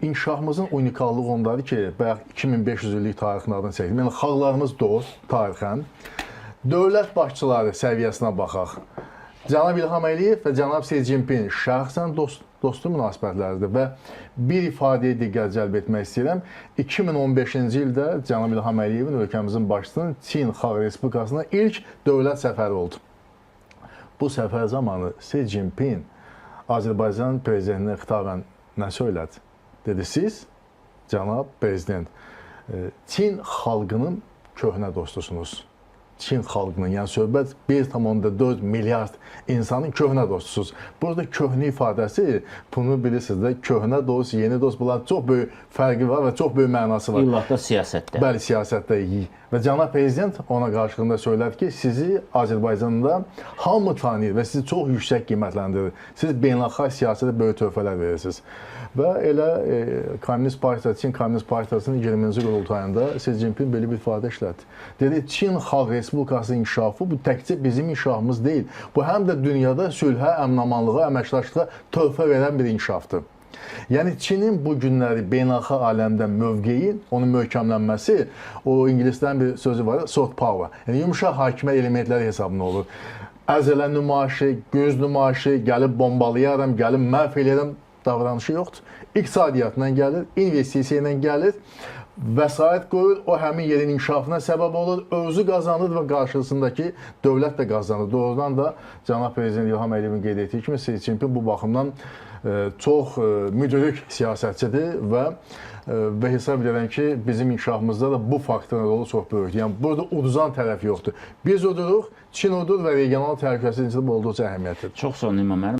İnkişafımızın unikallığı ondadır ki, bayaq 2500 illik tarixin adını çəkdim. Yəni xalqlarımız dost tarixən. Dövlət başçıları səviyyəsinə baxaq. Cənab İlham Əliyev və cənab Si Cinpin şəxsən dostu münasibətləridir və bir ifadəyə diqqət cəlb etmək istəyirəm. 2015-ci ildə cənab İlham Əliyevin ölkəmizin başçısının Çin Xalq Respublikasına ilk dövlət səfəri oldu. Bu səfər zamanı Si Cinpin Azərbaycan prezidentinə xitabən nə söylədi? Dedi, siz, cənab prezident, Çin xalqının köhnə dostusunuz. Çin xalqının, yəni söhbət 1,4 milyard insanın köhnə dostusunuz. Burada köhnə ifadəsi, bunu bilirsiniz də, köhnə dost, yeni dost, bunların çox böyük fərqi var və çox böyük mənası var. İllah da siyasətdə. Bəli, siyasətdə. Və cənab prezident ona qarşılığında söylədi ki, sizi Azərbaycanda hamı tanıyır və sizi çox yüksək qiymətləndirir. Siz beynəlxalq siyasətə böyük töhfələr verirsiniz. Və elə Komünist Partiyası, Çin Komünist Partiyasının 20-ci qurultayında Si Cinpin belə bir ifadə işlətdi. Dedi, Çin Xalq Respublikasının inkişafı bu təkcə bizim inkişafımız deyil. Bu həm də dünyada sülhə, əminamanlığa, əməkdaşlığa töhfə verən bir inkişafdır. Yəni Çinin bu günləri beynəlxalq aləmdə mövqeyi, onun möhkəmlənməsi, o ingilislərin bir sözü var, soft power. Yəni yumşaq hakimiyyət elementləri hesabına olur. Əzələ nümayişi, göz nümayişi, gəlib bombalayaram, gəlib məhv eləyərəm davranışı yoxdur. İqtisadiyyatla gəlir, investisiya ilə gəlir, vəsait qoyur, o həmin yerin inkişafına səbəb olur, özü qazanır və qarşısındakı dövlət də qazanır. Doğrudan da cənab prezident İlham Əliyevin qeyd etdiyi kimi Si Cinpin bu baxımdan çox müdrik siyasətçidir və hesab edirəm ki, bizim inkişafımızda da bu faktorun rolu çox böyükdür. Yəni burada uduzan tərəf yoxdur. Biz uduruq, Çin udur və regional təhlükəsizlik olduqca əhəmiyyətlidir. Çox sağ olun İmam müəllim.